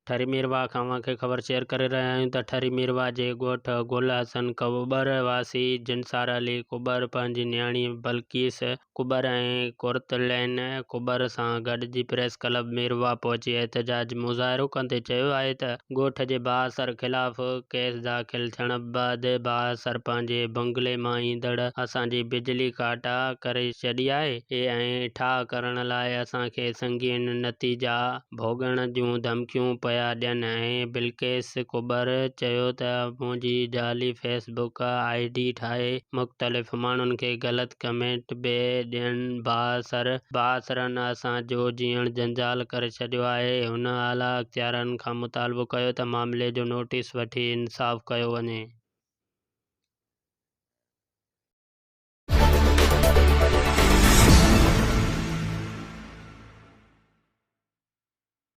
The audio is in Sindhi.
ٺري ميرواهه کان اوهان کي خبر شيئر ڪري رهيا آهيون ته ٺري ميرواهه جي ڳوٺ گل حسن ڪٻر واسي جنسار علي ڪٻر پنهنجي نياڻي بلقيس ڪٻر ۽ قرتلين ڪٻر سان گڏجي پريس ڪلب ميرواهه پهچي احتجاجي مظاهرو ڪندي چيو آهي ته ڳوٺ جي بااثر خلاف ڪيس داخل ٿيڻ بعد بااثر پنهنجي بنگلي مان ايندڙ اسان جي بجلي ڪاٽا ڪري ڇڏي آهي ۽ ٺاهه ڪرڻ لاء اسان کي سنگين نتيجا ڀوڳڻ جون ڌمڪيون پيا ڏين ۽ بلقيس ڪٻر چيو ته منهنجي جعلي فيس بڪ I D ٺاهي مختلف ماڻهن کي غلط ڪمينٽ به ڏين بااثرن اسان جو جيئڻ جنجال ڪري ڇڏيو آهي هن اعليٰ اختيارين کان مطالبو ڪيو ته معاملي جو نوٽيس وٺي انصاف ڪيو وڃي.